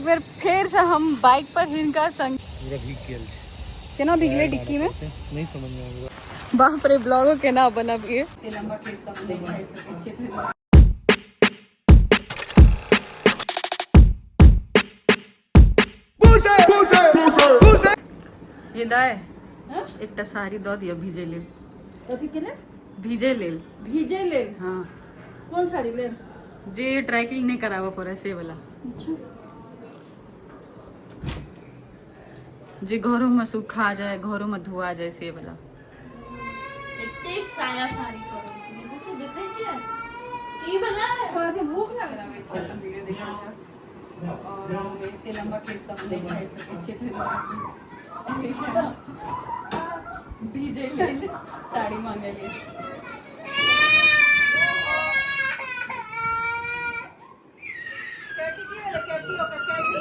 एक बेर फेर से हम बाइक पर हिनका संग पूरा भीग गेल छै। केना भीगले डिक्की में? नहीं समझ में आबि। बाप रे, ब्लॉगो केना बनबिए। लंबा केस तऽ हम नहि झाड़ि सकै छियै। हे दाय, एकटा साड़ी दऽ दिअ भीजै लेल। कथी के लेल? भीजै लेल। भीजै लेल? हाँ। कोन साड़ी लेल? जे ड्राई क्लीन नहि कराबऽ पड़े से वाला। अच्छा। जे घरों में सुखा जाए, घरों में धुआ जाए, से वाला। एतेक साया साड़ी पड़ल छै, देखै छियै, देखै छियै की भेलै? कथी भूख लागल आबै छै अपन वीडियो देखा के। और एते लंबा केस तऽ हम नहि झाड़ि सकै छियै, भीजै लेल साड़ी मांगलियै। कैटी की भेलै? कैटी, ओकर कैटी।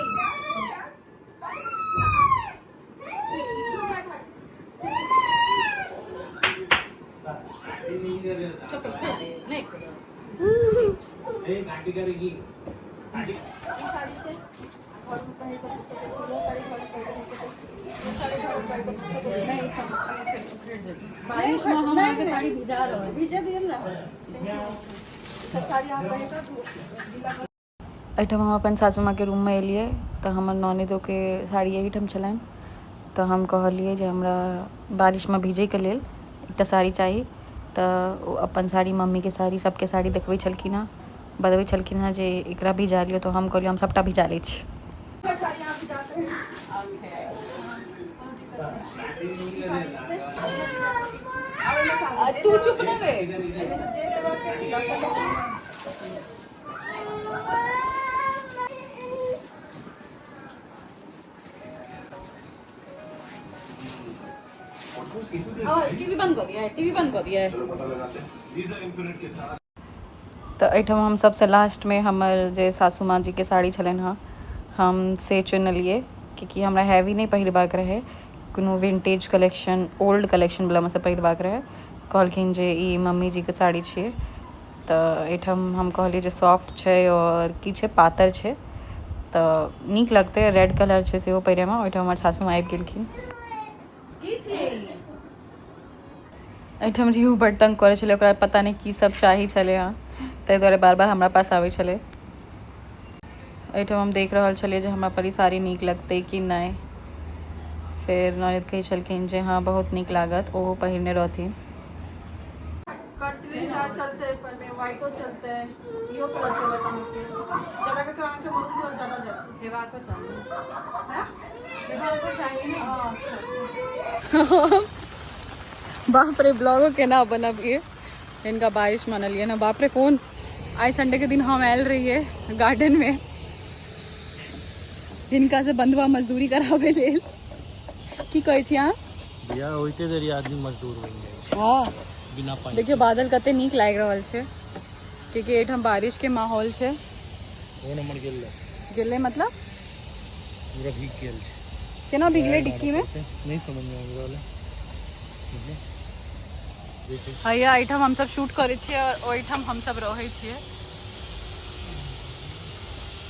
नहि। साड़ी छै, घर में पहिर कऽ सकै छी। इहो साड़ी घर में पहिर कऽ सकै छी, इहो साड़ी घर में पहिर कऽ सकै छी। नहि, बारिश में हम अहाँके साड़ी भिजा रहल। भीजे दियौ ने, सब साड़ी अहाँ पहिर कऽ गीला। एहिठाम हम अपन सासू माँके रूममे एलियै तऽ हमर ननैदोके साड़ी एहिठाम छलनि, तऽ हम कहलियै जे हमरा बारिशमे भिजैके लेल एकटा साड़ी चाही। तऽ ओ अपन साड़ी, मम्मीके साड़ी, सबके साड़ी देखबै छलखिन हँ, बतबै छलखिन हँ जे एकरा भिजा लिअ। तऽ हम कहलियै हम सबटा भिजा लै छी। साड़ी अहाँ भिजा सकै छी। तू चुप नहि रे। जे लेबाक अछि लऽ सकै छी। टीवी बंद कऽ दिया, टीवी बंद कऽ दिया। तऽ एहिठाम हम सबसँ लास्टमे हमर जे सासू माँ जीके साड़ी छलनि हँ, हम से चुनलियै, कियाकि हमरा हैवी नहि पहिरबाक रहै, कोनो विंटेज कलेक्शन, ओल्ड कलेक्शन वलामे सँ पहिरबाक रहै। कहलखिन जे ई मम्मी जीके साड़ी छियै। तऽ एहिठाम हम कहलियै जे सॉफ्ट छै आओर की छै, पातर छै, तऽ नीक लगतै। रेड कलर छै सेहो पहिरैमे। ओहिठाम हमर सासू माँ आबि गेलखिन। की छियै ई? एहिठाम रिहू बड तंग करै छलै। ओकरा पता नहि की सब चाही छलै हँ, ताहि दुआरे बार बार हमरा पास आबै छलै। एहिठाम हम देख रहल छलियै जे हमरा पर ई साड़ी नीक लगतै कि नहि। फेर ननैद कहै छलखिन जे हँ, बहुत नीक लागत। ओहो पहिरने रहथिन। कर्सिली चलते पर में व्हाइटो चलते, इहो कलर चलत अहाँके। ज्यादा करके अहाँके मरून कलर ज्यादा जायत। हेबाको चाही। हैं? हेबाको चाही ने। अच्छा अच्छा। बाप रे, ब्लॉगो केना बनबिए? हिनका बारिश मनलियै ने। बाप रे, फोन। आइ संडे के दिन हम आयल रहियै गार्डन में हिनका से बंधुआ मजदूरी कराबै लेल। की कहै छी अहाँ? बियाह होइते देरी आदमी मजदूर बनि जाइ छै। बिना पानि। देखियौ, बादल कते नीक लागि रहल छै, कियाकि एहिठाम बारिश के माहौल छै। फोन हमर गेल रहै। गेलै मतलब? पूरा भीग गेल छै। केना भीगले डिक्की में? नहीं समझ में आबि रहल है, बुझलियै? देखियौ। हैया, एहिठाम हमसब शूट करै छियै और ओहिठाम हमसब रहै छियै,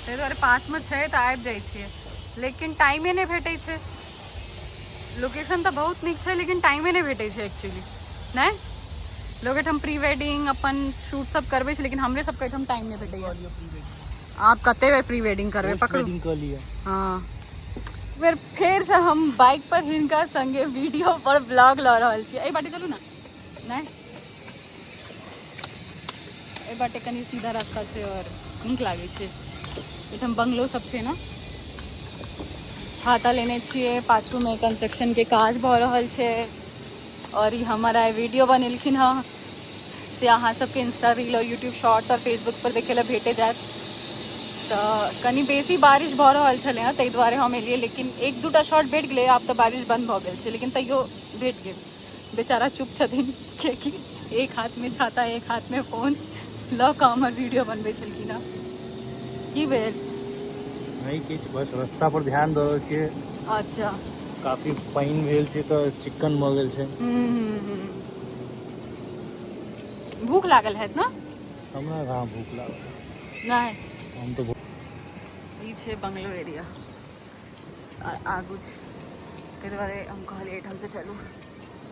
ताहि दुआरे पासमे छै तऽ आबि जाइ छियै, लेकिन टाइमे नहि भेटै छै। लोकेशन तऽ बहुत नीक छै, लेकिन टाइमे नहि भेटै छै एक्चुअली। नहि, लोक एहिठाम प्री वेडिंग अपन शूट सब करबै छै, लेकिन हमरे सबके एहिठाम टाइम नहि भेटैया। आप कते बेर प्री वेडिंग करबै? पकड़ू। वेडिंग कऽ लिअ। हाँ, बेर फेरसँ हम बाइक पर हिनका संगे वीडियो पर ब्लॉग लऽ रहल छी। एहि बाटे चलू ने। नहि, एहि बाटे कनि सीधा रास्ता छै और नीक लागै छै। एहिठाम बंगलो सब छै ने। छाता लेने छियै। पाछूमे कंस्ट्रक्शन के काज भऽ रहल छै और ई हमर आइ वीडियो बनेलखिन हँ, से अहाँ सबके इंस्टा रील और यूट्यूब शॉर्ट्स और फेसबुक पर देखै लए भेटे जायत। तऽ कनि बेसी बारिश भऽ रहल छलै हँ, ताहि दुआरे हम एलियै, लेकिन एक दूटा शॉट भेट गेलै। आब तऽ बारिश बंद भऽ गेल छै, लेकिन तैयो भेट गेल। बेचारा चुप छथिन, कियाकि एक हाथमे छाता, एक हाथमे फोन लऽ कऽ हमर वीडियो बनबै छलखिन हँ। की भेल? नहि किछु, बस रास्ता पर ध्यान दऽ रहल छियै। काफी पानि भेल छै तऽ चिक्कन भऽ गेल छै। हम्म, हम्म, हम्म। भूख लागल हैत ने? हमरा कहाँ भूख लागल। नहि? हम तऽ ई छै बंगलो एरिया। आओर आगू छै, ताहि दुआरे हम कहलियै एहिठामसँ चलू।